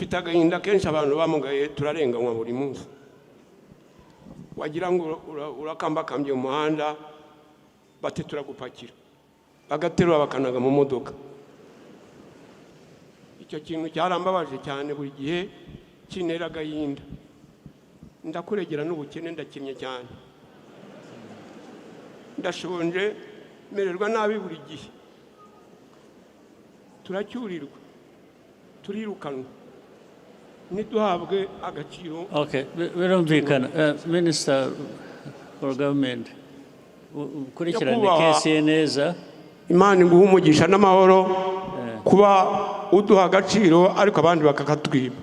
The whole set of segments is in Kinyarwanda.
Dufite agahinda kenshi, abantu bamugaye turarenganywa buri munsi. Wagira ngo urakambakambye mu muhanda, bati turagupakira, bagaterura bakanaga mu modoka. Icyo kintu cyarambabaje cyane, buri gihe kintera agahinda. Ndakuregera n'ubukene, ndakinnye cyane, ndashonje, mererwa nabi buri gihe. Turacyurirwa, turirukanwa, ntiduhabwe agaciro. Okay, birumvikana. Minister for Government, ukurikirane Nyakubahwa, case ye neza. Imana iguha umugisha n'amahoro kuba uduha agaciro, ariko abandi bakakatwiba.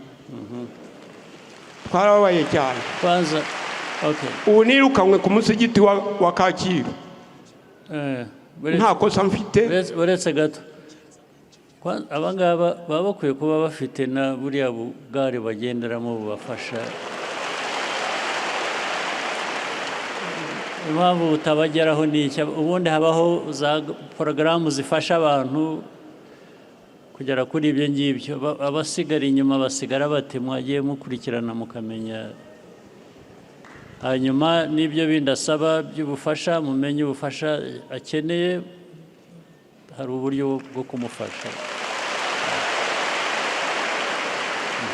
Twarababaye cyane. Kwanza, okay. Ubu nirukanwe ku musigiti wa Kacyiru nta kosa mfite. Uretse gato. Aba ngaba baba bakwiye kuba bafite na buriya bugare bagenderamo bubafasha. Impamvu butabageraho ni iki? Ubundi habaho za porogaramu zifasha abantu kugera kuri ibyo ngibyo. Abasigara inyuma basigara bate? Mwagiye mukurikirana mukamenya, hanyuma n'ibyo bindi asaba by'ubufasha, mumenye ubufasha akeneye, hari uburyo bwo kumufasha.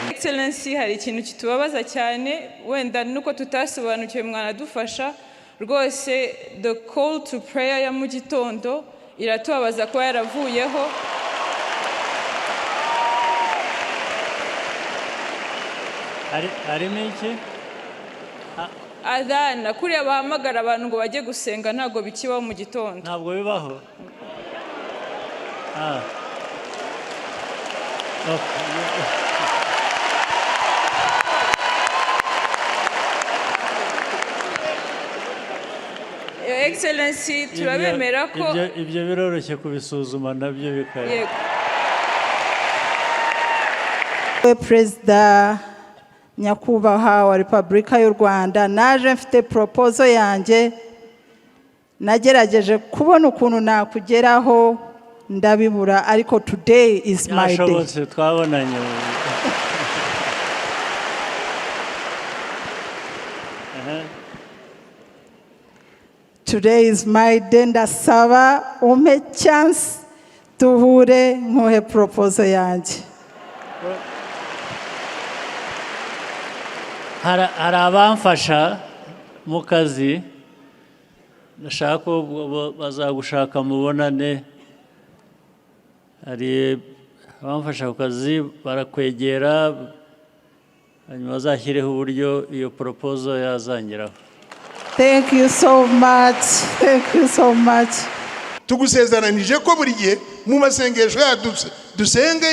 Excellency, hari ikintu kitubabaza cyane, wenda nuko tutasobanukiwe, mwanadufasha rwose. The call to prayer ya mu gitondo iratubabaza kuba yaravuyeho. Harimo iki? Adhana, kuriya bahamagara abantu ngo bajye gusenga, ntabwo bikibaho mu gitondo. Ntabwo bibaho. Ah. Okay. Your Excellency, turabemera ko Ibyo biroroshye kubisuzuma nabyo bikaba. Yego. Perezida, nyakubahwa wa Repubulika y'u Rwanda, naje mfite proposal yanjye. Nagerageje kubona ukuntu nakugeraho ndabibura, ariko today is my day. Byashobotse, twabonanye. Aha. Today is my day. Ndasaba umpe chance duhure, nkuhe proposal yanjye. Hari abamfasha mu kazi, ndashaka ko bazagushaka mubonane. Hari abamfasha ku kazi, barakwegera, hanyuma bazashyireho uburyo iyo proposal yazangeraho. Thank you so much, thank you so much. Tugusezeranije ko buri gihe mu masengesho yacu dusenge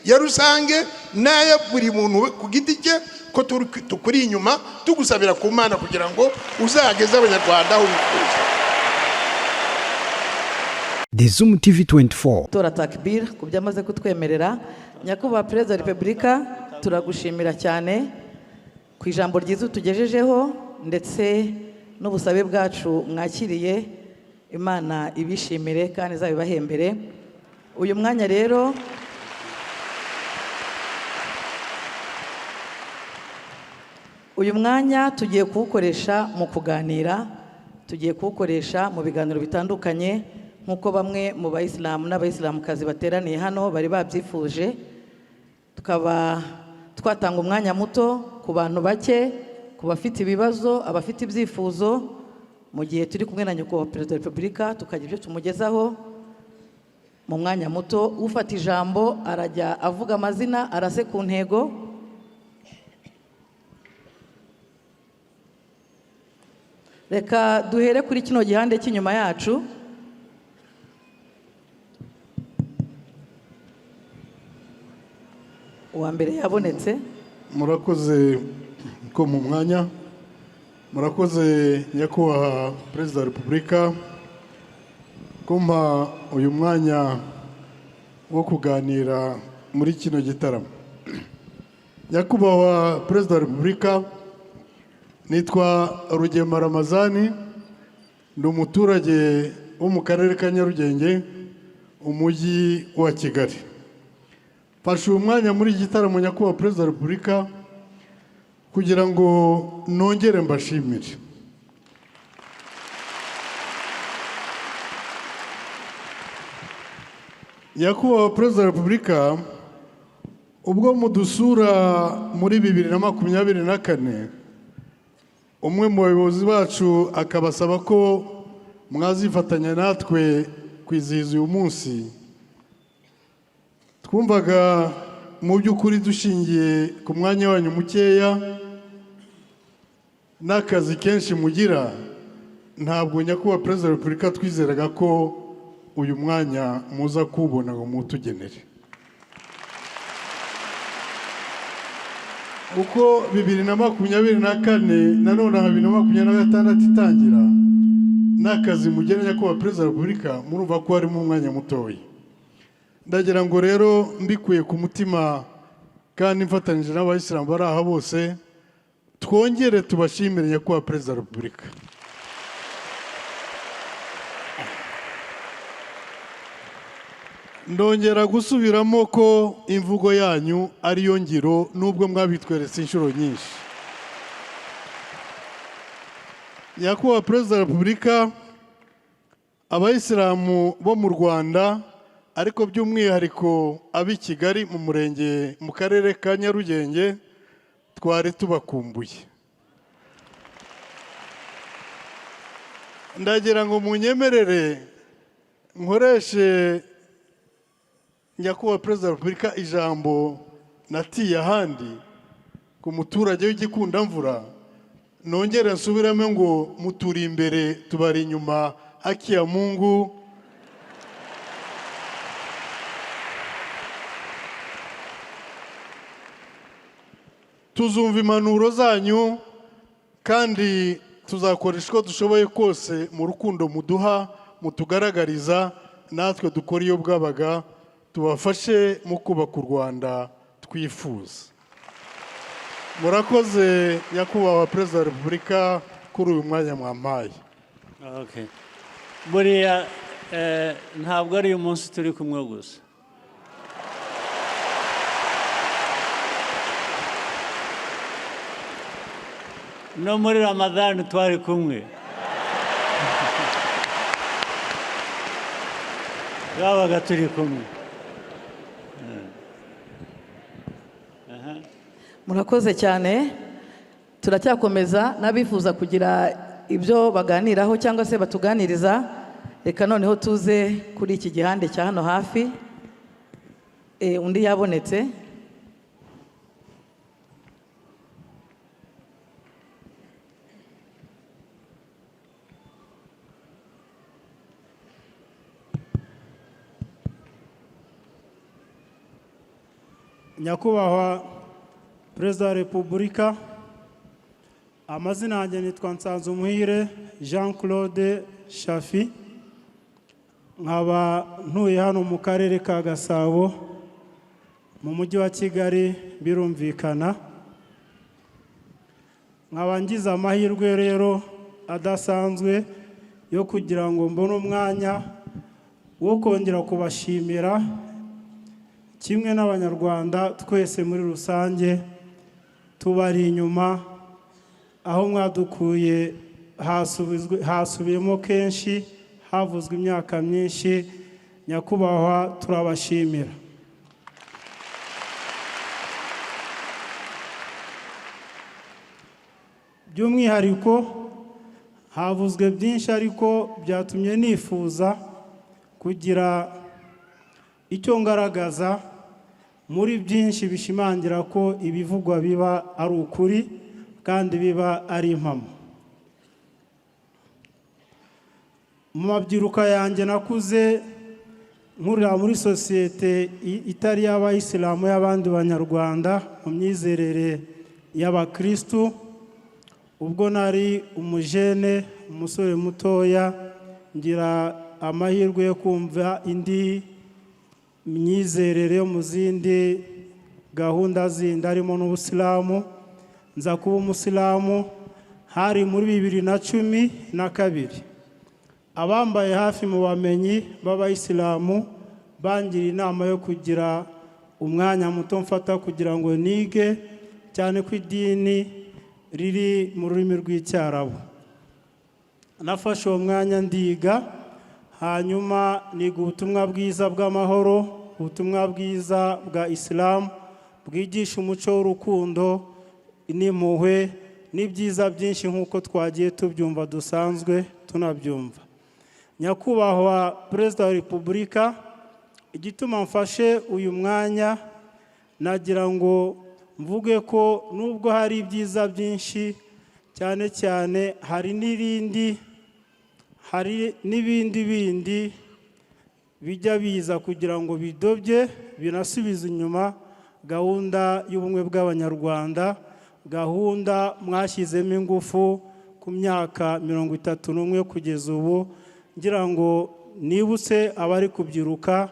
ya rusange n'aya buri muntu ku giti cye, ko tukuri inyuma, tugusabira ku Mana kugira ngo uzageze Abanyarwanda aho wifuza. The Zoom TV 24. Tora takbir ku byo amaze kutwemerera. Nyakubahwa Perezida wa Repubulika, turagushimira cyane ku ijambo ryiza utugejejeho, ndetse n'ubusabe bwacu mwakiriye. Imana ibishimire kandi izabibahembere. Uyu mwanya rero, uyu mwanya tugiye kuwukoresha mu kuganira, tugiye kuwukoresha mu biganiro bitandukanye, nk'uko bamwe mu bayisilamu n'abayisilamukazi bateraniye hano bari babyifuje. Tukaba twatanga umwanya muto ku bantu bake, ku bafite ibibazo, abafite ibyifuzo, mu gihe turi kumwe na nyakubahwa Perezida wa Repubulika, tukagira ibyo tumugezaho mu mwanya muto. Ufata ijambo arajya avuga amazina, arase ku ntego. Reka duhere kuri kino gihande cy'inyuma yacu. Uwa mbere yabonetse. Murakoze ko mu mwanya. Murakoze, nyakubahwa Perezida wa Repubulika, kumpa uyu mwanya wo kuganira muri kino gitaramo. Nyakubahwa Perezida wa Repubulika, nitwa Rugema Ramazani, ndi umuturage wo mu Karere ka Nyarugenge, Umujyi wa Kigali. Mfashe uyu mwanya muri iki gitaramo, Nyakubahwa Perezida wa Repubulika, kugira ngo nongere mbashimire. Nyakubahwa Perezida wa Repubulika, ubwo mudusura muri 2024, umwe mu bayobozi bacu akabasaba ko mwazifatanya natwe kwizihiza uyu munsi, twumvaga mu by'ukuri dushingiye ku mwanya wanyu mukeya n'akazi kenshi mugira, ntabwo, Nyakubahwa Perezida wa Repubulika, twizeraga ko uyu mwanya muza kuwubona ngo muwutugenere. Uko 2024 nanone 2026 itangira n'akazi mugena, Nyakubahwa Perezida wa Repubulika, murumva ko harimo umwanya mutoya. Ndagira ngo rero mbikuye ku mutima kandi mfatanyije n'abayisilamu bari aha bose, twongere tubashimire, Nyakubahwa Perezida wa Repubulika. Ndongera gusubiramo ko imvugo yanyu ariyo ngiro, nubwo mwabitweretse inshuro nyinshi. Nyakubahwa Perezida wa Repubulika, abayisilamu bo mu Rwanda, ariko by'umwihariko ab'i Kigali mu murenge, mu karere ka Nyarugenge, twari tubakumbuye. Ndagira ngo munyemerere nkoreshe, Nyakubahwa Perezida wa Repubulika, ijambo natiye ahandi ku muturage w'igikundamvura, nongere nsubiremo ngo muturi imbere, tubari inyuma, haki ya Mungu. Tuzumva impanuro zanyu kandi tuzakoresha uko dushoboye kose mu rukundo muduha, mutugaragariza, natwe dukora iyo bwabaga tubafashe mu kubaka u Rwanda twifuza. Murakoze, Nyakubahwa Perezida wa Repubulika, kuri uyu mwanya mwampaye. Okay. Buriya ntabwo ari uyu munsi turi kumwe gusa. No muri Ramadani twari kumwe, twabaga turi kumwe. Murakoze cyane. Turacyakomeza n'abifuza kugira ibyo baganiraho cyangwa se batuganiriza. Reka noneho tuze kuri iki gihande cya hano hafi. Undi yabonetse. Nyakubahwa Perezida wa Repubulika, amazina yanjye nitwa Nsanzumuhire Jean Claude Shafi, nkaba ntuye hano mu karere ka Gasabo mu mujyi wa Kigali. Birumvikana nkaba ngize amahirwe rero adasanzwe yo kugira ngo mbone umwanya wo kongera kubashimira kimwe n'Abanyarwanda twese muri rusange tubari inyuma. Aho mwadukuye hasubiyemo kenshi, havuzwe imyaka myinshi. Nyakubahwa, turabashimira. By'umwihariko havuzwe byinshi, ariko byatumye nifuza kugira icyo ngaragaza muri byinshi bishimangira ko ibivugwa biba ari ukuri kandi biba ari impamo. Mu mabyiruka yanjye nakuze nkurira muri sosiyete itari iy'abayisilamu, y'abandi banyarwanda mu myizerere y'abakirisitu. Ubwo nari umujene, umusore mutoya, ngira amahirwe yo kumva indi myizerere yo mu zindi gahunda zindi harimo n'ubusilamu, nza kuba umusilamu. Hari muri 2012. Abambaye hafi mu bamenyi b'abayisilamu bangira inama yo kugira Umwanya muto mfata kugira ngo nige, cyane ko idini riri mu rurimi rw'Icyarabu. Nafashe uwo mwanya ndiga, hanyuma niga ubutumwa bwiza bw'amahoro, ubutumwa bwiza bwa Isilamu bwigisha umuco w'urukundo n'impuhwe n'ibyiza byinshi, nk'uko twagiye tubyumva, dusanzwe tunabyumva. Nyakubahwa Perezida wa Repubulika, igituma mfashe uyu mwanya, nagira ngo mvuge ko nubwo hari ibyiza byinshi, cyane cyane hari n'irindi, hari n'ibindi bindi bijya biza kugira ngo bidobye, binasubize inyuma gahunda y'ubumwe bw'Abanyarwanda, gahunda mwashyizemo ingufu ku myaka 31 kugeza ubu. Ngira ngo nibutse abari kubyiruka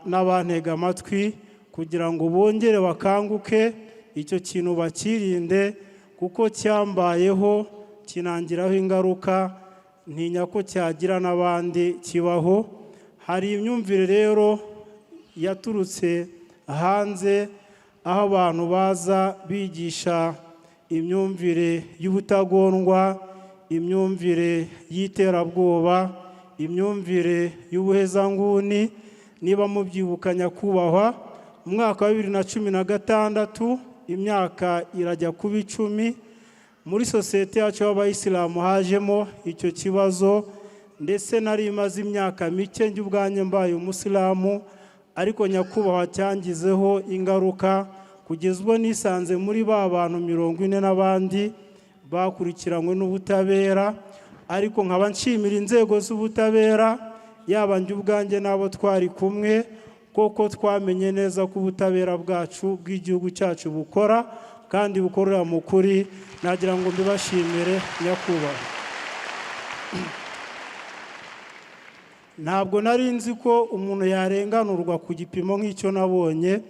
n'abantega amatwi kugira ngo bongere bakanguke, icyo kintu bakirinde, kuko cyambayeho kinangiraho ingaruka, ntinya ko cyagira n'abandi kibaho. Hari imyumvire rero yaturutse hanze, aho abantu baza bigisha imyumvire y'ubutagondwa, imyumvire y'iterabwoba, imyumvire y'ubuhezanguni. Niba mubyibuka, nyakubahwa, mu mwaka wa 2016, imyaka irajya kuba 10, muri sosiyete yacu y'Abayisilamu hajemo icyo kibazo. Ndetse nari imaze imyaka mike njye ubwanjye mbaye Umusilamu, ariko nyakubahwa, cyangizeho ingaruka kugeza ubwo nisanze muri ba bantu 40 n'abandi bakurikiranywe n'ubutabera. Ariko nkaba nshimira inzego z'ubutabera, yaba njye ubwanjye n'abo twari kumwe, koko twamenye neza ko ubutabera bwacu bw'igihugu cyacu bukora kandi bukorera mu kuri. Nagira ngo mbibashimire, nyakubahwa. Ntabwo nari nzi ko umuntu yarenganurwa ku gipimo nk'icyo nabonye.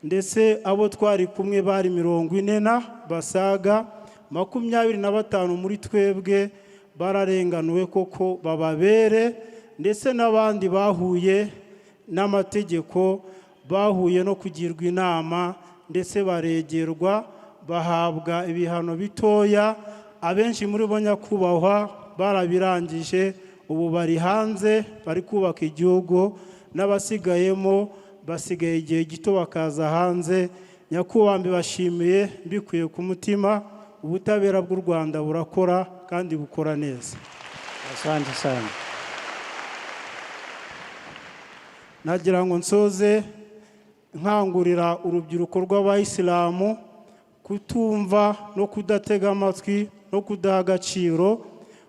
Ndetse abo twari kumwe bari 40 na basaga, 25 muri twebwe bararenganuwe koko bababere, ndetse n'abandi bahuye n'amategeko, bahuye no kugirwa inama, ndetse baregerwa, bahabwa ibihano bitoya. Abenshi muri bo, nyakubahwa, barabirangije, ubu bari hanze bari kubaka igihugu, n'abasigayemo basigaye igihe gito bakaza hanze. Nyakubahwa, mbibashimiye mbikuye ku mutima. Ubutabera bw'u Rwanda burakora kandi bukora neza. Asante sana. Nagira ngo nsoze nkangurira urubyiruko rw'Abayisilamu kutumva no kudatega amatwi no kudaha agaciro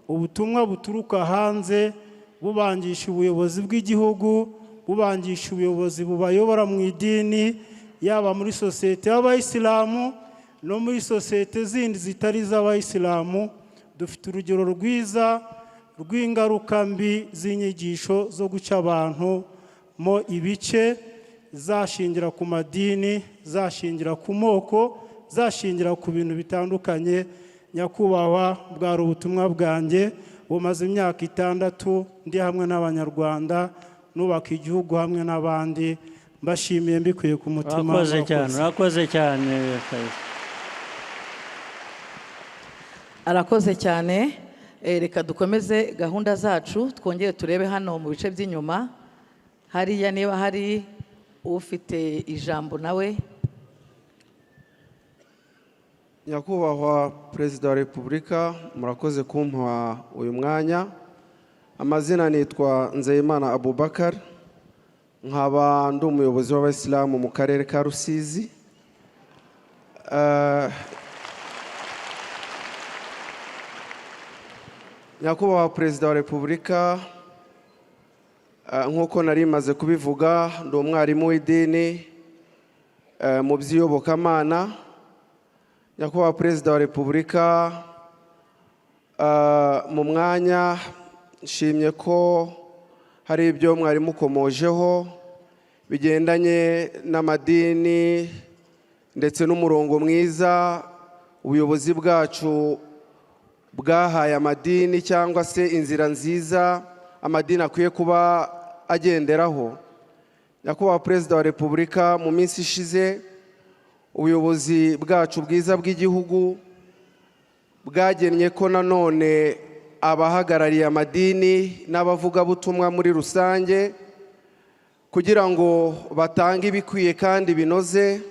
ubutumwa buturuka hanze bubangisha ubuyobozi bw'igihugu, bubangisha ubuyobozi bubayobora mu idini, yaba muri sosiyete y'Abayisilamu no muri sosiyete zindi zitari iz'Abayisilamu. Dufite urugero rwiza rw'ingaruka mbi z'inyigisho zo guca abantu mo ibice, zashingira ku madini, zashingira ku moko, zashingira ku bintu bitandukanye. Nyakubahwa, bwari ubutumwa bwanjye bumaze imyaka 6 ndi hamwe n'Abanyarwanda, nubaka igihugu hamwe n'abandi. Mbashimiye mbikuye ku mutima. Urakoze cyane, urakoze cyane. Arakoze cyane. Reka dukomeze gahunda zacu, twongere turebe hano mu bice by'inyuma hariya niba hari ufite ijambo nawe. Nyakubahwa Perezida wa Repubulika, murakoze kumpa uyu mwanya. Amazina nitwa Nzeyimana Abubakar, nkaba ndi umuyobozi w'Abayisilamu mu karere ka Rusizi. Nyakubahwa Perezida wa Repubulika, nk'uko nari maze kubivuga, ndi umwarimu w'idini mu by'iyobokamana. Nyakubahwa Perezida wa Repubulika, mu mwanya nshimye ko hari ibyo mwari mukomojeho bigendanye n'amadini ndetse n'umurongo mwiza ubuyobozi bwacu bwahaye amadini, cyangwa se inzira nziza amadini akwiye kuba agenderaho. Nyakubahwa Perezida wa Repubulika, mu minsi ishize ubuyobozi bwacu bwiza bw'igihugu bwagennye ko nanone abahagarariye amadini n'abavugabutumwa muri rusange, kugira ngo batange ibikwiye kandi binoze,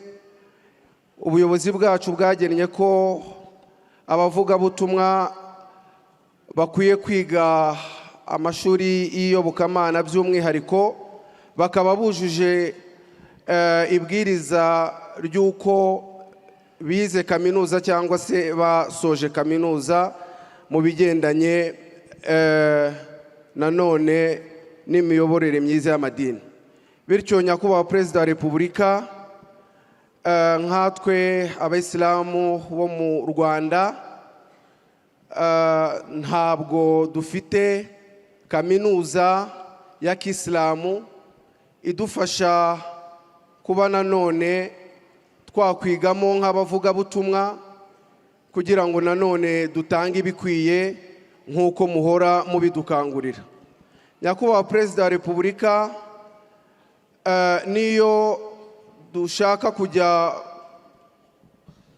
ubuyobozi bwacu bwagennye ko abavugabutumwa bakwiye kwiga amashuri y'iyobokamana, by'umwihariko bakaba bujuje ibwiriza ry'uko bize kaminuza cyangwa se basoje kaminuza mu bigendanye nanone n'imiyoborere myiza y'amadini. Bityo, Nyakubahwa Perezida wa Repubulika, nkatwe Abayisilamu bo mu Rwanda ntabwo dufite kaminuza ya kisilamu idufasha kuba nanone twakwigamo nk'abavugabutumwa, kugira ngo nanone dutange ibikwiye nk'uko muhora mubidukangurira. Nyakubahwa Perezida wa Repubulika, niyo dushaka kujya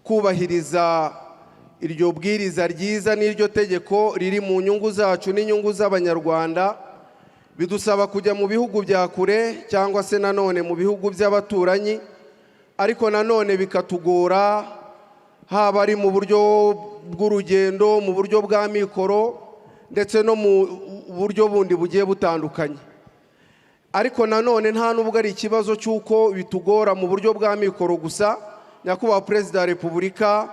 kubahiriza iryo bwiriza ryiza n'iryo tegeko riri mu nyungu zacu n'inyungu z'Abanyarwanda, bidusaba kujya mu bihugu bya kure cyangwa se nanone mu bihugu by'abaturanyi, ariko nanone bikatugora, haba ari mu buryo bw'urugendo, mu buryo bwa mikoro, ndetse no mu buryo bundi bugiye butandukanye. Ariko nanone nta nubwo ari ikibazo cy'uko bitugora mu buryo bwa mikoro gusa, Nyakubahwa Perezida wa Repubulika,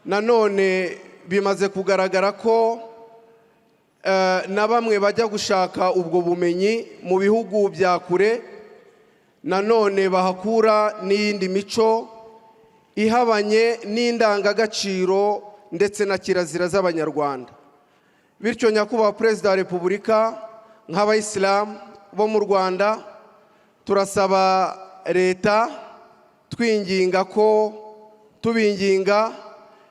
nanone bimaze kugaragara ko na bamwe bajya gushaka ubwo bumenyi mu bihugu bya kure nanone bahakura n'iyindi mico ihabanye n'indangagaciro ndetse na kirazira z'Abanyarwanda. Bityo, Nyakubahwa Perezida wa Repubulika, nk'Abayisilamu bo mu Rwanda turasaba leta, twinginga ko, tubinginga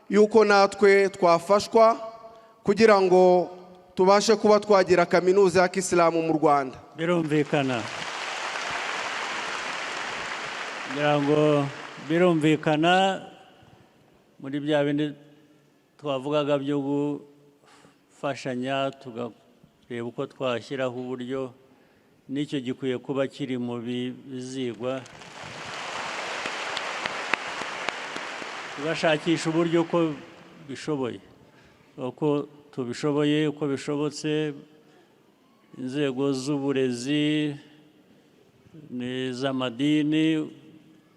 yuko natwe twafashwa kugira ngo tubashe kuba twagira kaminuza ya kisilamu mu Rwanda. Birumvikana, ngira ngo birumvikana. Muri bya bindi twavugaga byo gufashanya, tukareba uko twashyiraho uburyo, n'icyo gikwiye kuba kiri mu bizigwa, tugashakisha uburyo uko bishoboye, uko tubishoboye, uko bishobotse. Inzego z'uburezi n'iz'amadini,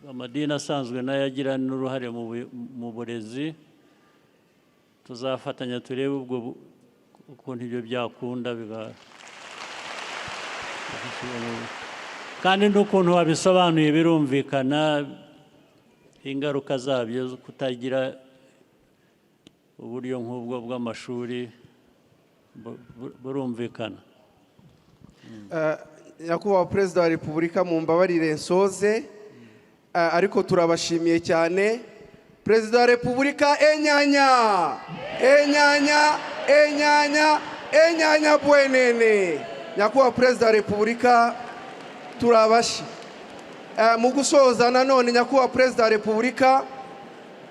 amadini asanzwe nayo agira n'uruhare mu burezi, tuzafatanya turebe ubwo ukuntu ibyo byakunda, kandi n'ukuntu wabisobanuye birumvikana, ingaruka zabyo zo kutagira uburyo nk'ubwo bw'amashuri burumvikana. Nyakubahwa Perezida wa Repubulika, mu mbabarire nsoze, ariko turabashimiye cyane. Perezida wa Repubulika, enyanya, enyanya, enyanya, enyanya bwenene. Nyakubahwa Perezida wa Repubulika, turabashi. Mu gusoza nanone, Nyakubahwa Perezida wa Repubulika,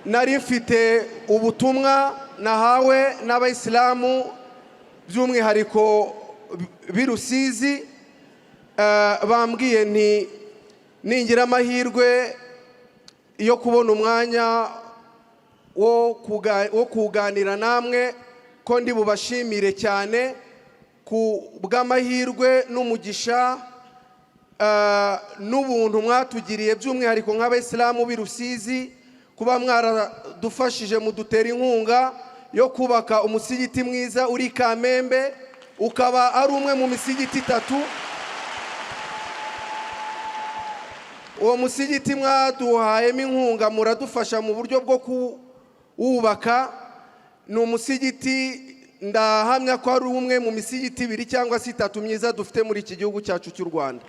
nari mfite ubutumwa nahawe n'Abayisilamu, by'umwihariko b'i Rusizi. Bambwiye nti ningira amahirwe yo kubona umwanya wo kuganira namwe, ko ndi bubashimire cyane ku bw'amahirwe n'umugisha n'ubuntu mwatugiriye, by'umwihariko nk'Abayisilamu b'i Rusizi, kuba mwaradufashije mudutera inkunga yo kubaka umusigiti mwiza uri Kamembe, ukaba ari umwe mu misigiti itatu. Uwo musigiti mwaduhayemo inkunga, muradufasha mu buryo bwo kuwubaka. Ni umusigiti ndahamya ko ari umwe mu misigiti ibiri cyangwa se itatu myiza dufite muri iki gihugu cyacu cy'u Rwanda.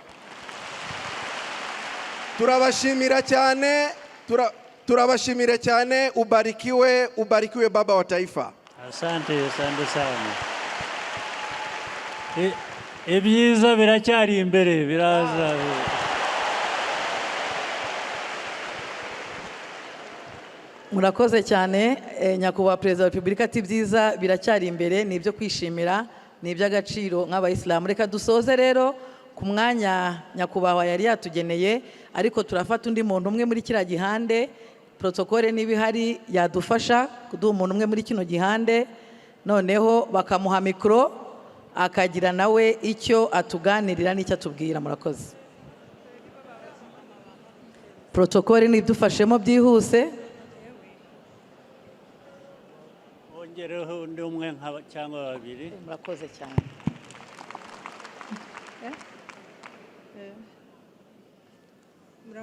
Turabashimira cyane, turabashimira cyane. Ubarikiwe, ubarikiwe, baba wa taifa. Asante, asante sana. Ibyiza biracyari imbere, biraza. Murakoze cyane, nyakubahwa Perezida wa Repubulika. Ati byiza biracyari imbere, ni ibyo kwishimira, ni iby'agaciro nk'abayisilamu. Reka dusoze rero ku mwanya nyakubahwa yari yatugeneye, ariko turafata undi muntu umwe muri kiriya gihande. Protokole niba ihari yadufasha kuduha umuntu umwe muri kino gihande, noneho bakamuha mikoro akagira nawe icyo atuganirira n'icyo atubwira. Murakoze. Protokole nidufashemo byihuse. Wongereho undi umwe cyangwa babiri. Murakoze cyane.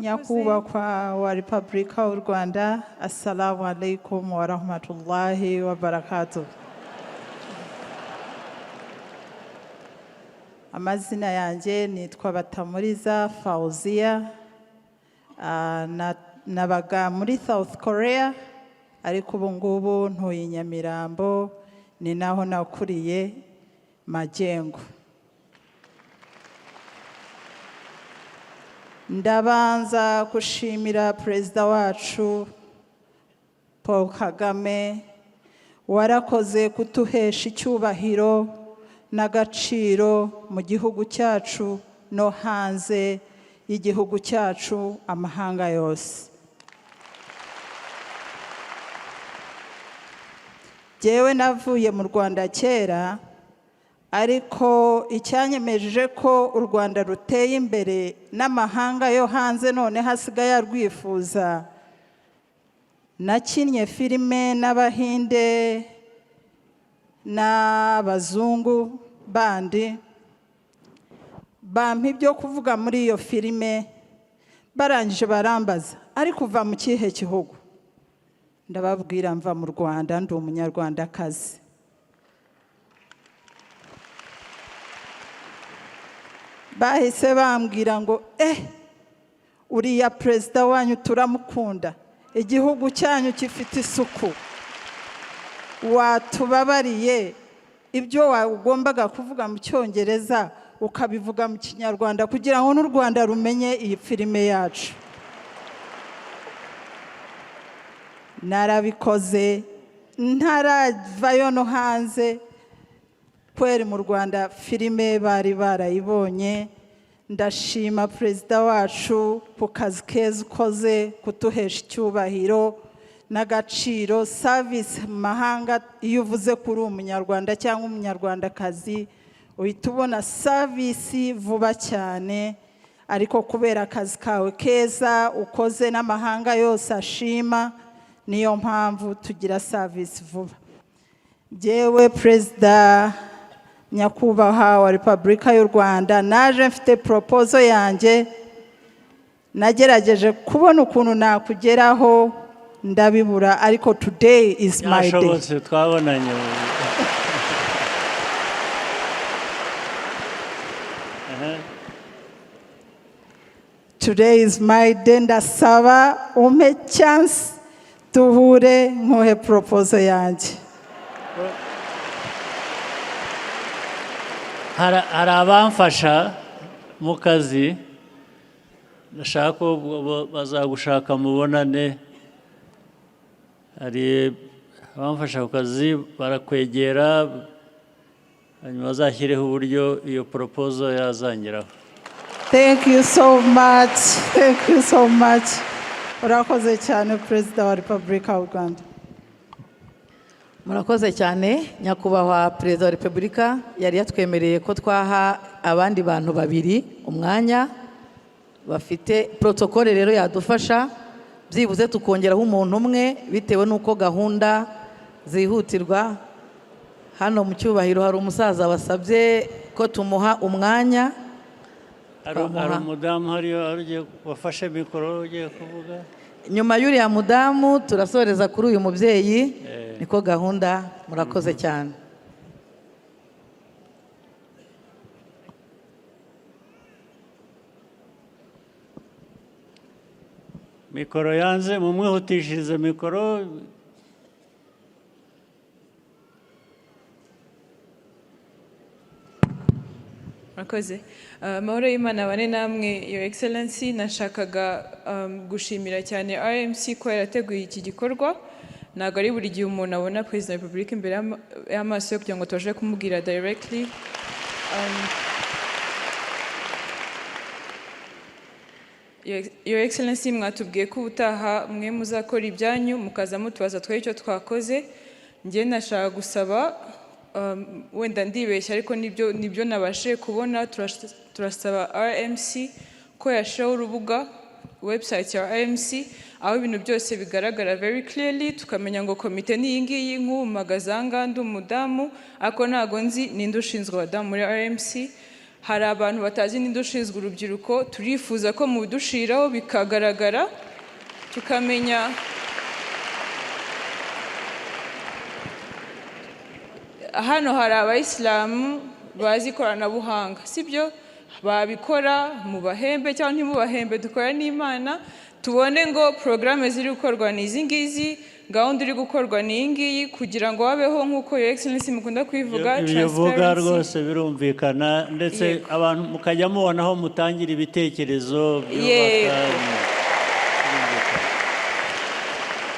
Nyakubahwa wa Repubulika y'u Rwanda, assalamu alaikum wa rahmatullahi wa barakatuh. Amazina yanjye nitwa Batamuriza Fauzia. Nabaga muri South Korea, ariko ubu ngubu ntuye i Nyamirambo, ni naho nakuriye Magengo. Ndabanza gushimira Perezida wacu Paul Kagame, warakoze kutuhesha icyubahiro n'agaciro mu gihugu cyacu no hanze y'igihugu cyacu, amahanga yose. Jyewe navuye mu Rwanda kera, ariko icyanyemeje ko u Rwanda ruteye imbere n'amahanga yo hanze none hasigaye arwifuza, nakinnye filime n'Abahinde n'abazungu bandi, bampa ibyo kuvuga muri iyo filime. Barangije barambaza, ariko uva mu kihe gihugu? Ndababwira mva mu Rwanda, ndi umunyarwandakazi. Bahise bambwira ngo uriya perezida wanyu turamukunda, igihugu cyanyu gifite isuku, watubabariye ibyo wagombaga kuvuga mu Cyongereza ukabivuga mu Kinyarwanda kugira ngo n'u Rwanda rumenye iyi filime yacu. Narabikoze ntaravayo no hanze, kweri mu Rwanda filime bari barayibonye. Ndashima perezida wacu ku kazi keza ukoze kutuhesha icyubahiro n'agaciro. Service mu mahanga, iyo uvuze kuri umunyarwanda cyangwa umunyarwandakazi uhita ubona service vuba cyane, ariko kubera akazi kawe keza ukoze n'amahanga yose ashima, niyo mpamvu tugira service vuba. Jyewe Perezida nyakubahwa wa Repubulika y'u Rwanda, naje mfite proposal yanjye, nagerageje kubona ukuntu nakugeraho ndabibura, ariko today is my day. Byashobotse, twabonanye. Today is my day. Ndasaba umpe chance tuhure nkuhe proposal yanjye. Hari abamfasha mu kazi, ndashaka ko bazagushaka mubonane. Hari abamfasha ku kazi barakwegera, hanyuma bazashyireho uburyo iyo proposal yazangeraho. Thank you so much, thank you so much. Urakoze cyane, Perezida wa Repubulika y'u Rwanda. Murakoze cyane, nyakubahwa Perezida wa Repubulika. Yari yatwemereye ko twaha abandi bantu babiri umwanya bafite protokole, rero yadufasha byibuze tukongeraho umuntu umwe bitewe n'uko gahunda zihutirwa. Hano mu cyubahiro hari umusaza wasabye ko tumuha umwanya. Hari umudamu hariya wafashe mikoro ugiye kuvuga. Nyuma y'uriya mudamu turasoreza kuri uyu mubyeyi, niko gahunda. Murakoze cyane. Mikoro yanze, mumwihutishirize mikoro. Murakoze. Amahoro y'Imana bane namwe, Your Excellency. Nashakaga gushimira cyane RMC ko yarateguye iki gikorwa. Ntabwo ari buri gihe umuntu abona Perezida wa Repubulika imbere y'amaso ye kugira ngo tubashe kumubwira directly. Your Excellency, mwatubwiye ko ubutaha mwe muzakora ibyanyu, mukaza mutubaza twe icyo twakoze. Njye nashaka gusaba, wenda ndibeshya, ariko nibyo nabashije kubona, turasaba RMC ko yashyiraho urubuga, website ya RMC, aho ibintu byose bigaragara very clearly, tukamenya ngo komite ni iyi ngiyi. Nk'ubu mpagaze ndi umudamu, ariko ntabwo nzi ninde ushinzwe abadamu muri RMC. Hari abantu batazi ninde ushinzwe urubyiruko. Turifuza ko mubidushiraho bikagaragara, tukamenya. Hano hari Abayisilamu bazi ikoranabuhanga, sibyo? Babikora mubahembe cyangwa ntimubahembe, dukora n'Imana, tubone ngo porogaramu ziri gukorwa ni izi ngizi, gahunda iri gukorwa ni iyi ngiyi, kugira ngo habeho, nk'uko Your Excellency mukunda kubivuga, Ibyo uvuga transparency. rwose birumvikana, ndetse abantu mukajya mubona aho mutangira ibitekerezo byubaka.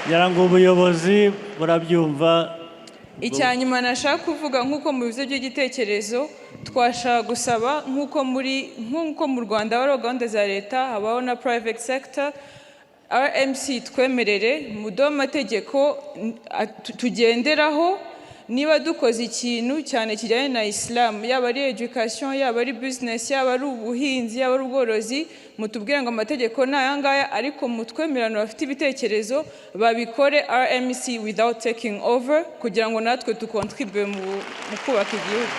Ngira ngo ubuyobozi burabyumva. Icya nyuma nashaka kuvuga, nk'uko mu bibazo by'igitekerezo, twashaka gusaba, nk'uko mu Rwanda habaho gahunda za leta, habaho na private sector, RMC twemerere muduhe amategeko tugenderaho niba dukoze ikintu cyane kijyanye na Islam, yaba ari education, yaba ari business, yaba ari ubuhinzi, yaba ari ubworozi, mutubwire ngo amategeko ni aya ngaya, ariko mutwemerano bafite ibitekerezo babikore RMC without taking over, kugira ngo natwe ducontribute mu kubaka igihugu.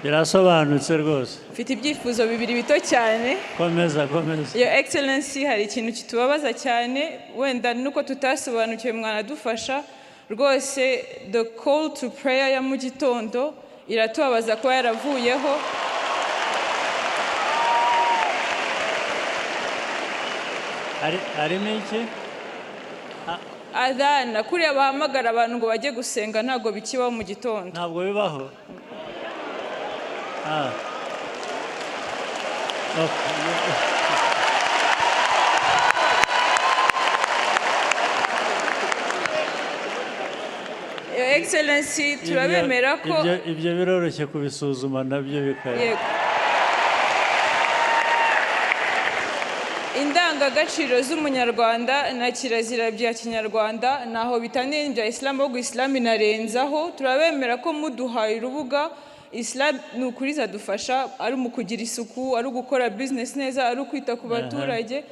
Birasobanutse rwose. Mfite ibyifuzo bibiri bito cyane. Komeza, komeza. Your Excellency, hari ikintu kitubabaza cyane, wenda nuko tutasobanukiwe mwanadufasha rwose. The call to prayer ya mu gitondo iratubabaza kuba yaravuyeho. Harimo iki? Adhana, kuriya bahamagara abantu ngo bajye gusenga, ntabwo bikibaho mu gitondo. Ntabwo bibaho. Ah. Okay. Your Excellency, turabemera ko Ibyo biroroshye kubisuzuma nabyo bikaba. Yego. Indangagaciro z'Umunyarwanda na kirazira bya Kinyarwanda ntaho bitaniye n'ibya Isilamu, ahubwo Isilamu inarenzaho. Turabemera ko muduhaye urubuga, Isilamu ni ukuri izadufasha, ari mu kugira isuku, ari ugukora business neza, ari ukwita ku baturage.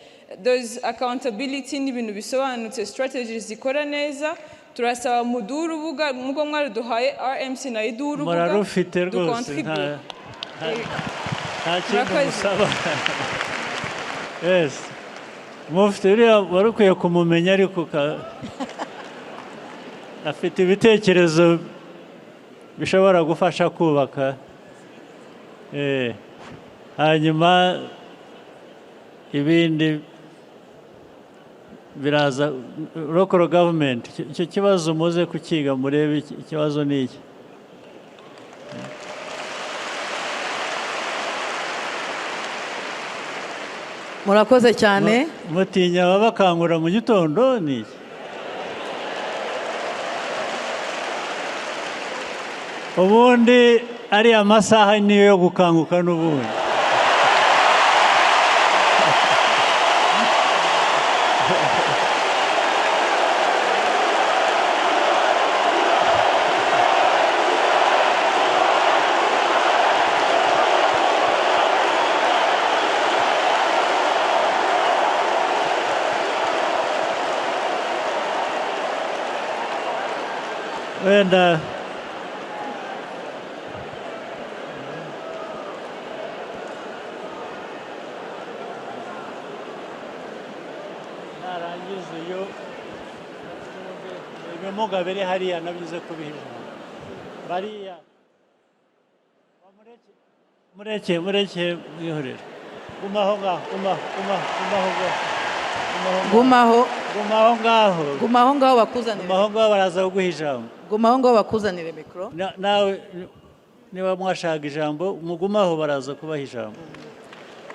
Those accountability ni ibintu bisobanutse, strategies zikora neza. Turasaba muduhe urubuga nk'uko mwaruduhaye, RMC nayo iduhe urubuga, Murarufite rwose, ducontribute. nta kindi Murakoze. musaba. Yes, mufite uriya wari ukwiye kumumenya, ariko afite ibitekerezo bishobora gufasha kubaka. Hanyuma ibindi biraza. Local government, icyo kibazo muze kukiga, murebe ikibazo ni iki. Murakoze cyane. Mutinya ababakangura mu gitondo ni iki? Ubundi ariya masaha niyo yo gukanguka n'ubundi. Wenda narangiza iyo ibimuga biri hariya nabyo uze kubiha ijambo bariya. Mureke, mureke, mwihorere. Gumaho ngaho, gumaho, gumaho, gumaho ngaho. Gumaho. Gumaho ngaho. Gumaho ngaho bakuzanire. Gumaho ngaho, baraza kuguha ijambo. Guma aho ngaho bakuzanire mikoro. Nawe niba mwashaka ijambo mugumaho, baraza kubaha ijambo.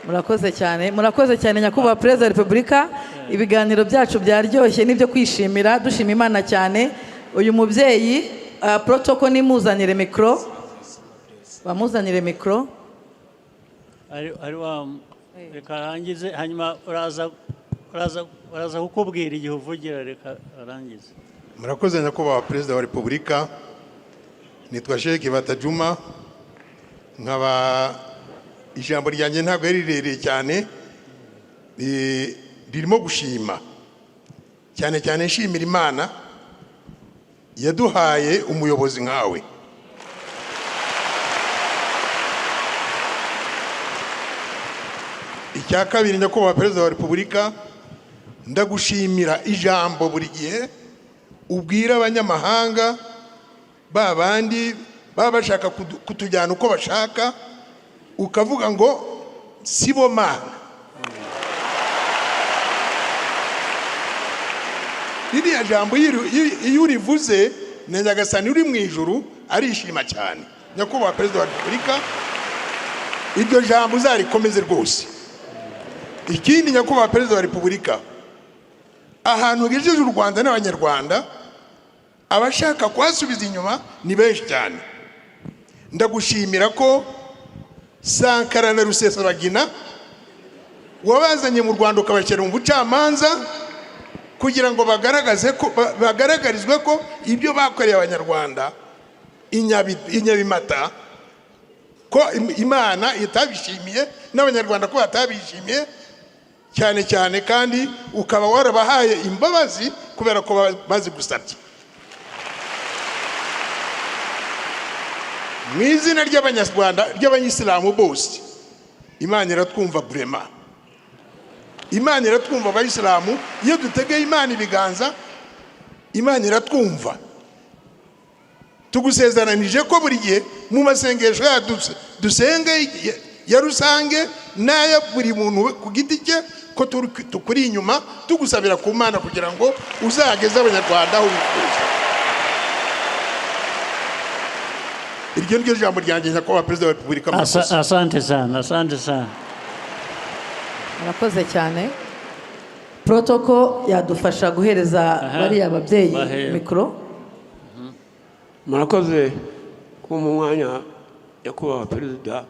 Murakoze cyane, murakoze cyane, Nyakubahwa Perezida wa Repubulika. Ibiganiro byacu byaryoshye n'ibyo kwishimira, dushima Imana cyane. Uyu mubyeyi, protocol nimuzanire mikoro, bamuzanire mikoro. Ari wa, reka arangize, hanyuma uraza kukubwira igihe uvugira. Reka arangize. Murakoze, Nyakubahwa Perezida wa Repubulika. Nitwa Sheikh Batajuma, nkaba ijambo ryanjye ntabwo ari rirerire cyane, ririmo gushima cyane cyane. Nshimira Imana yaduhaye umuyobozi nkawe. Icya kabiri, Nyakubahwa Perezida wa Repubulika, ndagushimira ijambo buri gihe ubwira abanyamahanga, ba bandi baba bashaka kutujyana uko bashaka, ukavuga ngo si bo Mana. Ririya jambo iyo urivuze na Nyagasani uri mu ijuru arishima cyane. Nyakubahwa Perezida wa Repubulika, iryo jambo uzarikomeze rwose. Ikindi, Nyakubahwa Perezida wa Repubulika, ahantu ugejeje u Rwanda n'Abanyarwanda, abashaka kuhasubiza inyuma ni benshi cyane. Ndagushimira ko Sankara na Rusesabagina wabazanye mu Rwanda, ukabashyira mu bucamanza kugira ngo bagaragaze ko bagaragarizwe ko ibyo bakoreye Abanyarwanda inyabimata, ko Imana itabishimiye n'Abanyarwanda ko batabishimiye cyane cyane, kandi ukaba warabahaye imbabazi kubera ko bazigusabye. Mu izina ry'Abanyarwanda, ry'Abayisilamu bose, Imana iratwumva burema, Imana iratwumva. Abayisilamu iyo dutegeye Imana ibiganza, Imana iratwumva. Tugusezeranije ko buri gihe mu masengesho yacu dusenga ya rusange n'aya buri muntu ku giti cye, ko tukuri inyuma tugusabira ku Mana kugira ngo uzageze Abanyarwanda aho wifuza. Iryo ni ryo jambo ryanjye, Nyakubahwa Perezida wa Repubulika. Murakoze. Asante sana, asante sana. Murakoze cyane. Protocol yadufasha guhereza bariya babyeyi mikoro. Murakoze kumpa umwanya, Nyakubahwa Perezida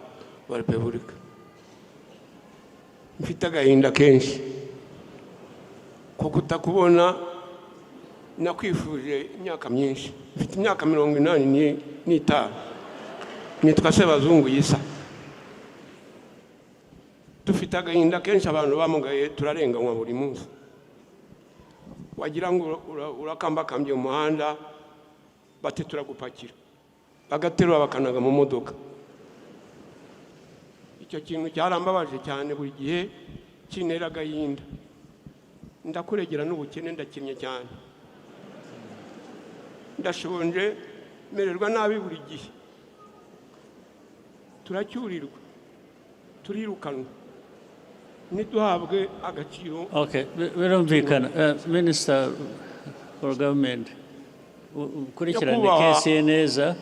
wa Repubulika. Mfite agahinda kenshi ko kutakubona. Nakwifuje imyaka myinshi. Mfite imyaka 85. Nitwa Sebazungu Yisa. Dufite agahinda kenshi, abantu bamugaye turarenganywa buri munsi. Wagira ngo urakambakambye mu muhanda, bati turagupakira, bagaterura bakanaga mu modoka. Icyo kintu cyarambabaje cyane, buri gihe kintera agahinda. Ndakuregera n'ubukene, ndakennye cyane, ndashonje, mererwa nabi buri gihe. Turacyurirwa, turirukanwa, ntiduhabwe agaciro. Okay, birumvikana. Minister for Government, ukurikirane Nyakubahwa, case ye neza.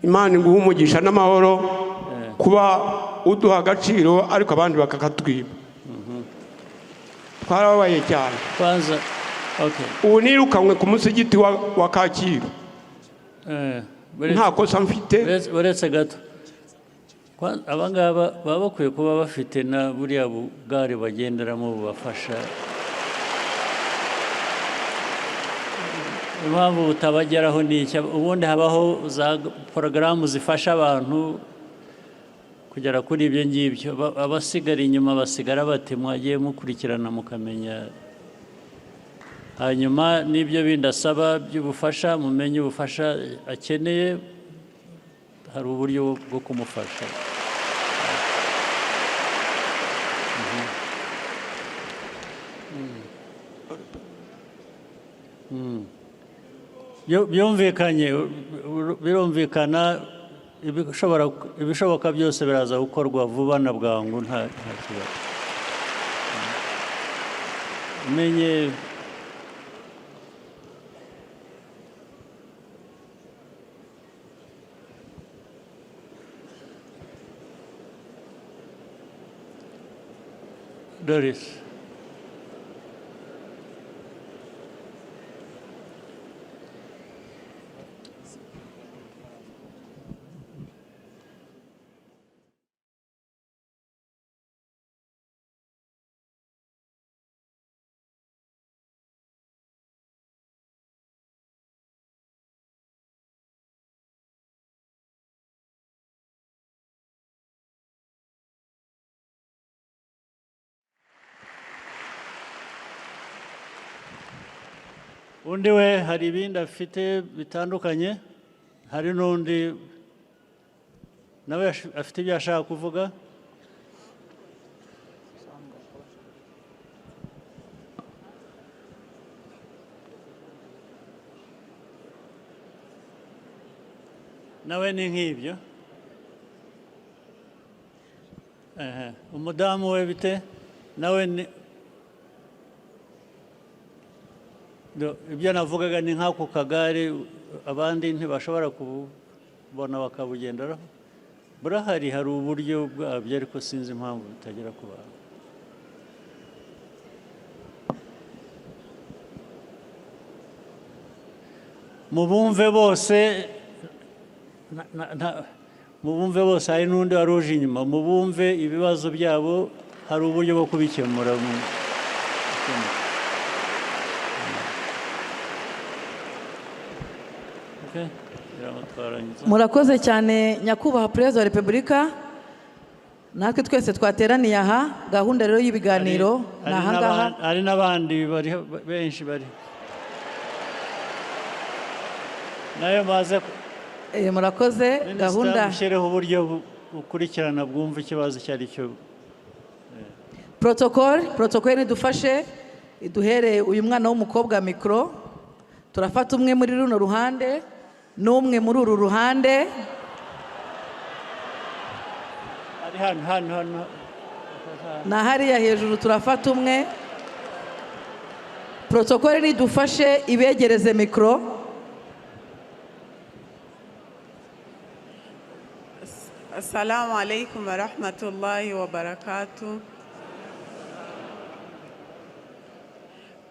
Imana iguha umugisha n'amahoro kuba uduha agaciro, ariko abandi bakakatwiba. Twarababaye cyane. Kwanza, okay. Ubu nirukanwe ku musigiti wa Kacyiru nta kosa mfite. Uretse gato. Aba ngaba baba bakwiye kuba bafite na buriya bugare bagenderamo bubafasha. Impamvu butabageraho ni iki? Ubundi habaho za porogaramu zifasha abantu kugera kuri ibyo ngibyo. Abasigara inyuma basigara bate? Mwagiye mukurikirana mukamenya, hanyuma n'ibyo bindi asaba by'ubufasha, mumenye ubufasha akeneye, hari uburyo bwo kumufasha. Byumvikanye, birumvikana. Ibishoboka byose biraza gukorwa vuba na bwangu, nta kibazo. Umenye. Doris. Undi we hari ibindi afite bitandukanye, hari n'undi nawe afite ibyo ashaka kuvuga. Nawe ni nk'ibyo. Ehe, umudamu we bite nawe ni ibyo navugaga ni nk'ako kagare abandi ntibashobora kubona bakabugenderaho. Burahari, hari uburyo bwabyo, ariko sinzi impamvu bitagera ku bantu. Mubumve bose, mubumve bose, hari n'undi wari uje inyuma, mubumve ibibazo byabo, hari uburyo bwo kubikemura. Okay, twarangiza. Murakoze cyane nyakubahwa Perezida wa Repubulika. Natwe twese twateraniye aha, gahunda rero y'ibiganiro ni aha ngaha. Hari n'abandi bari benshi bari nayo baze. Murakoze. Gahunda mushyireho uburyo bukurikirana bwumva ikibazo icyo ari cyo. Protocole nidufashe iduhere uyu mwana w'umukobwa mikoro. Turafata umwe muri runo ruhande n'umwe muri uru ruhande. Ari hano hano hano na hariya hejuru turafata umwe. Protocole nidufashe ibegereze mikoro. Assalamu alaikum wa rahmatullahi wa barakatuh.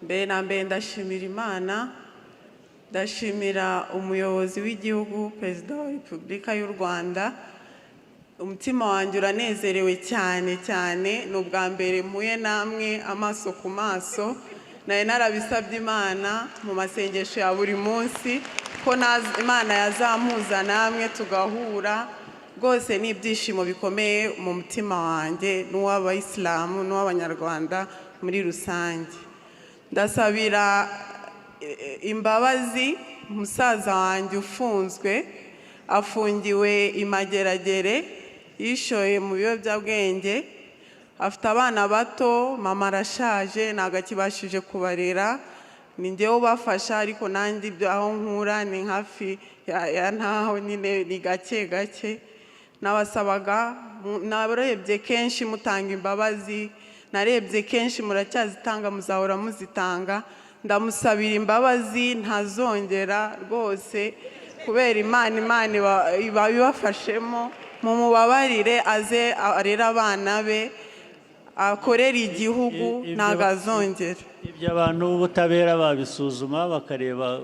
Mbere na mbere ndashimira Imana, ndashimira umuyobozi w'igihugu Perezida wa Repubulika y'u Rwanda. Umutima wanjye uranezerewe cyane cyane, ni ubwa mbere mpuye namwe amaso ku maso. Nari narabisabye Imana mu masengesho ya buri munsi ko Imana yazampuza namwe tugahura. Rwose ni ibyishimo bikomeye mu mutima wanjye n'uw'abayisilamu n'uw'abanyarwanda muri rusange. Ndasabira imbabazi musaza wanjye ufunzwe, afungiwe imageragere, yishoye mu biyobyabwenge, afite abana bato, mama arashaje ntabwo akibashije kubarera, ni njyewe ubafasha, ariko nanjye ibyo aho nkura ni hafi ya ntaho nyine, ni gake gake. Nabasabaga, narebye kenshi mutanga imbabazi, narebye kenshi muracyazitanga, muzahora muzitanga. Ndamusabira imbabazi ntazongera rwose, kubera Imana, Imana iba ibafashemo, mumubabarire aze arere abana be, akorere igihugu, ntabwo azongera. Ibyo abantu b'ubutabera babisuzuma bakareba.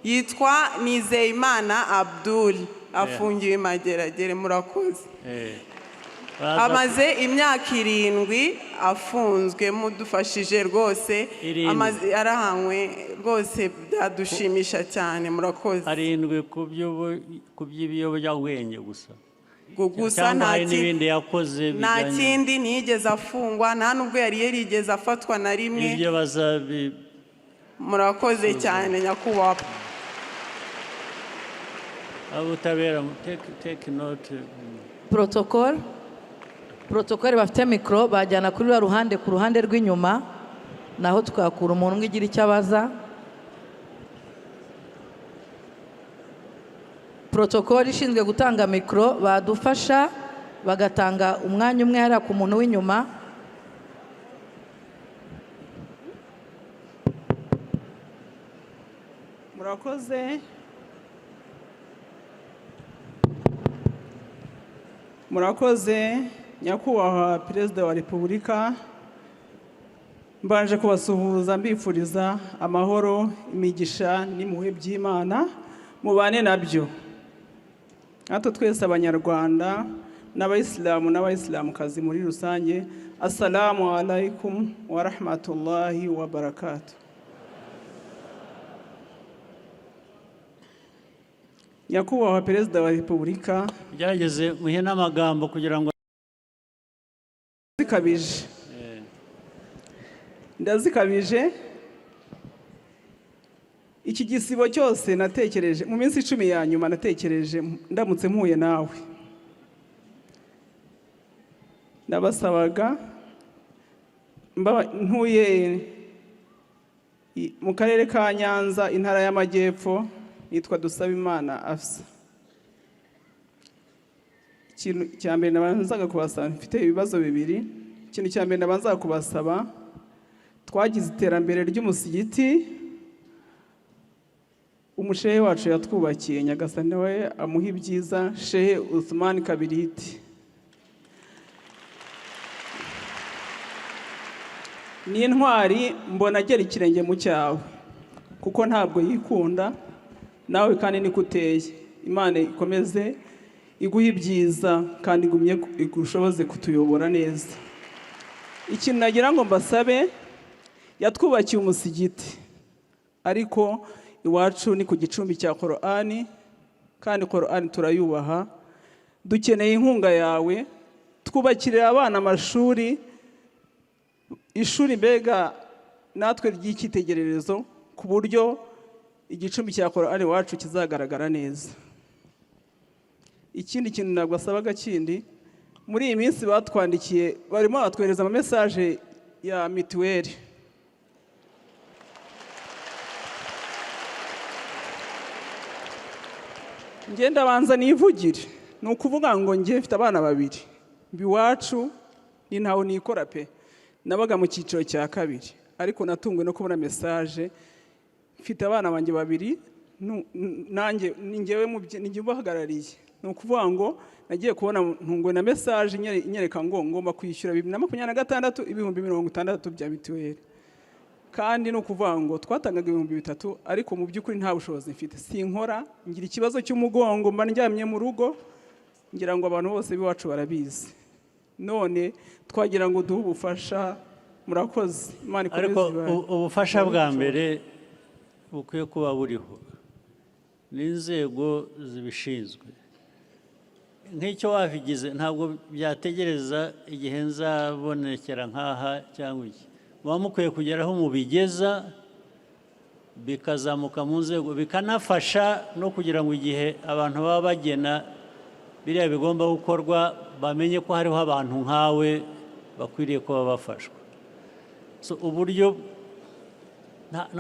Yitwa Nizeyimana Abdul, afungiwe imageragere. Murakoze. Amaze imyaka 7 afunzwe, mudufashije rwose, amaze arahanywe rwose, byadushimisha cyane. Murakoze. 7 ku by'ibiyobyabwenge gusa. Gusa n'ibindi yakoze, nta kindi, ntiyigeze afungwa, nta nubwo yari yarigeze afatwa na rimwe. Ibyo bazabi. Murakoze cyane nyakubahwa. Abutabera take note. Protocole bafite mikoro bajyana kuri rwa ruhande, ku ruhande rw'inyuma, naho twakura umuntu umwe ugira icyo abaza. Protocole ishinzwe gutanga mikoro badufasha bagatanga umwanya umwe hariya ku muntu w'inyuma. Murakoze. Murakoze nyakubahwa Perezida wa Repubulika. Mbanje kubasuhuza mbifuriza amahoro, imigisha n'impuhwe by'Imana mubane nabyo. Natwe twese Abanyarwanda n'Abayisilamu n'Abayisilamukazi muri rusange, assalamu alaikum wa rahmatullahi wa barakatuh. Nyakubahwa Perezida wa Repubulika, Gerageze muhe n'amagambo kugira ngo zikabije ndazikabije. Iki gisibo cyose natekereje mu minsi 10 ya nyuma, natekereje ndamutse mpuye nawe, ndabasabaga ntuye mu karere ka Nyanza, intara y'Amajyepfo, nitwa Dusabimana Afsa. Ikintu cya mbere nabanzaga kubasaba, mfite ibibazo bibiri. Ikintu cya mbere nabanzaga kubasaba, twagize iterambere ry'umusigiti, umushehe wacu yatwubakiye, Nyagasani we amuha ibyiza, Shehe Uthman Kabiriti. Ni intwari mbona agera ikirenge mu cyawe, kuko ntabwo yikunda, nawe kandi niko uteye. Imana ikomeze iguhe ibyiza kandi igumye igushoboze kutuyobora neza. Ikintu nagira ngo mbasabe, yatwubakiye umusigiti, ariko iwacu ni ku gicumbi cya Korani, kandi Korani turayubaha. Dukeneye inkunga yawe, twubakirira abana amashuri, ishuri mbega natwe ry'icyitegererezo, ku buryo igicumbi cya Korani iwacu kizagaragara neza. Ikindi kintu ntabwo asabaga kindi, muri iyi minsi batwandikiye, barimo batwohereza ama message ya mituweli. Ngenda banza nivugire, ni ukuvuga ngo njye mfite abana babiri, iwacu ni ntawe nikora pe, nabaga mu cyiciro cya kabiri, ariko natunguwe no kubona message. Mfite abana banjye babiri, nanjye ningewe ninjye ubahagarariye. Ni ukuvuga ngo nagiye kubona ntungwe na message inyereka ngo ngomba kwishyura 2026 60,000 bya mituweli. Kandi ni ukuvuga ngo twatangaga 3000, ariko mu by'ukuri nta bushobozi mfite, sinkora, ngira ikibazo cy'umugongo, mba ndyamye mu rugo, ngira ngo abantu bose b'iwacu barabizi. None twagira ngo duhe ubufasha, murakoze. Imana ikomeze. Ariko ubufasha bwa mbere bukwiye kuba buriho n'inzego zibishinzwe. Nk'icyo wabigize ntabwo byategereza igihe nzabonekera nkaha cyangwa iki, muba mukwiye kugera aho mubigeza bikazamuka mu nzego, bikanafasha no kugira ngo igihe abantu baba bagena biriya bigomba gukorwa bamenye ko hariho abantu nkawe bakwiriye kuba bafashwa. So uburyo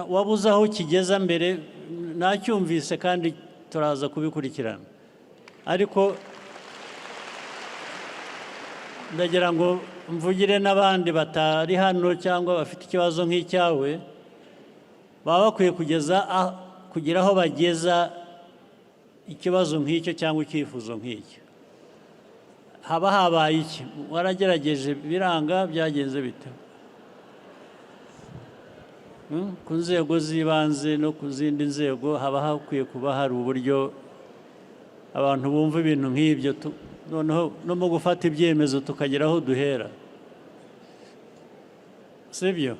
wabuze aho kigeza mbere nacyumvise kandi turaza kubikurikirana, ariko ndagira ngo mvugire n'abandi batari hano cyangwa bafite ikibazo nk'icyawe, baba bakwiye kugira aho bageza ikibazo nk'icyo cyangwa icyifuzo nk'icyo. Haba habaye iki? Waragerageje biranga, byagenze bite? Ku nzego z'ibanze no ku zindi nzego haba hakwiye kuba hari uburyo abantu bumva ibintu nk'ibyo, noneho no mu gufata ibyemezo tukagera aho duhera, sibyo?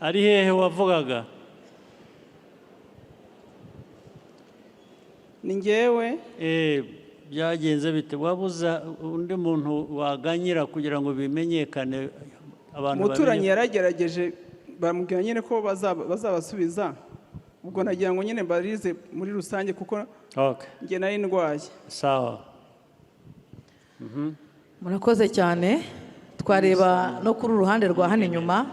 Ari hehe wavugaga? Ni njyewe. Byagenze bite? Wabuza undi muntu waganyira kugira ngo bimenyekane abantu? Umuturanyi yaragerageje, bamubwira nyine ko bazabasubiza. Ubwo nagira ngo nyine mbarize muri rusange kuko njye nari ndwaye. Sawa. Murakoze cyane. Twareba no kuri uruhande rwa hano inyuma.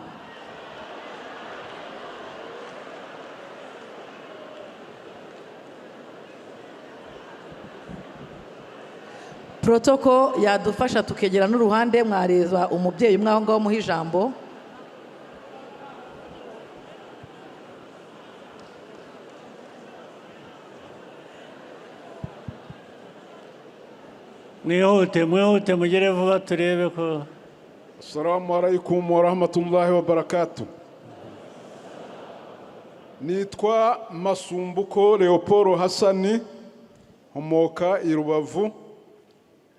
Protocol yadufasha tukegera n'uruhande, mwareza umubyeyi umwe aho ngaho muha ijambo. Mwihute mwihute mugere vuba turebe ko. Assalamu alaikum warahmatullahi wabarakatuh. Nitwa Masumbuko Leopold Hassani, nkomoka i Rubavu,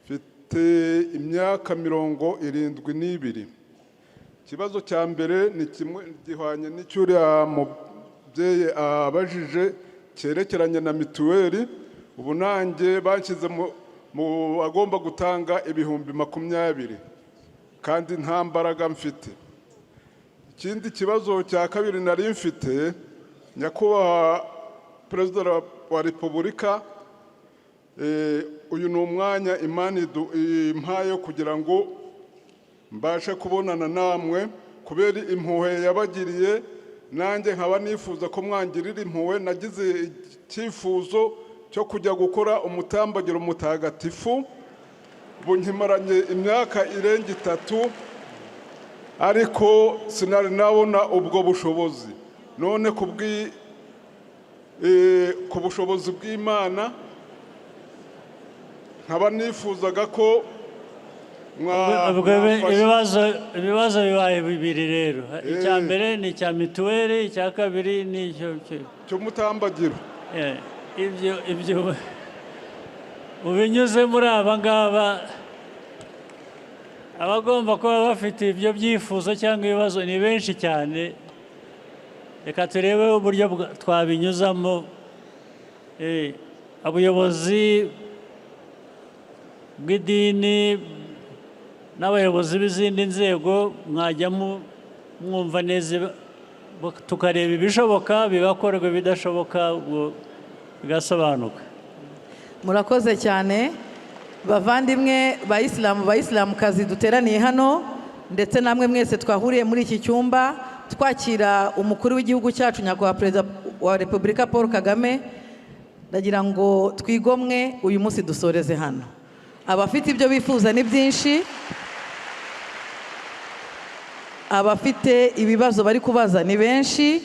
mfite imyaka 72. Ikibazo cya mbere ni kimwe gihwanye n'icyuriya mubyeyi abajije cyerekeranye na mituweli. Ubu nanjye banshyize mu agomba gutanga 20,000 kandi nta mbaraga mfite. Ikindi kibazo cya kabiri nari mfite, Nyakubahwa Perezida wa Repubulika, uyu ni umwanya Imana impaye kugira ngo mbashe kubonana namwe kubera impuhwe yabagiriye, nanjye nkaba nifuza ko mwangirira impuhwe. Nagize icyifuzo cyo kujya gukora umutambagiro mutagatifu, ubu nkimaranye imyaka irenga 3, ariko sinari nabona ubwo bushobozi. None ku bushobozi bw'Imana nkaba nifuzaga ko Ibibazo bibaye bibiri rero. Icya mbere ni icya mituweli, icya kabiri ni icyo cy'umutambagiro. Ibyo ubinyuze muri aba ngaba, abagomba kuba bafite ibyo byifuzo cyangwa ibibazo ni benshi cyane. Reka turebe uburyo twabinyuzamo. Abayobozi bw'idini n'abayobozi b'izindi nzego mwajya mwumva neza, tukareba ibishoboka bigakorwa, ibidashoboka bigasobanuka. Murakoze cyane, bavandimwe bayisilamu, bayisilamukazi duteraniye hano, ndetse namwe mwese twahuriye muri iki cyumba twakira umukuru w'igihugu cyacu, Nyakubahwa Perezida wa Repubulika Paul Kagame. Ndagira ngo twigomwe uyu munsi dusoreze hano. Abafite ibyo bifuza ni byinshi, abafite ibibazo bari kubaza ni benshi.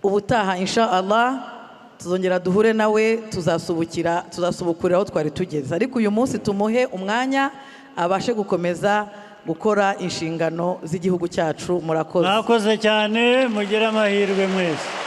Ubutaha insha Allah tuzongera duhure nawe, tuzasubukurira aho twari tugeze, ariko uyu munsi tumuhe umwanya abashe gukomeza gukora inshingano z'igihugu cyacu. Murakoze. Mwakoze cyane, mugire amahirwe mwese.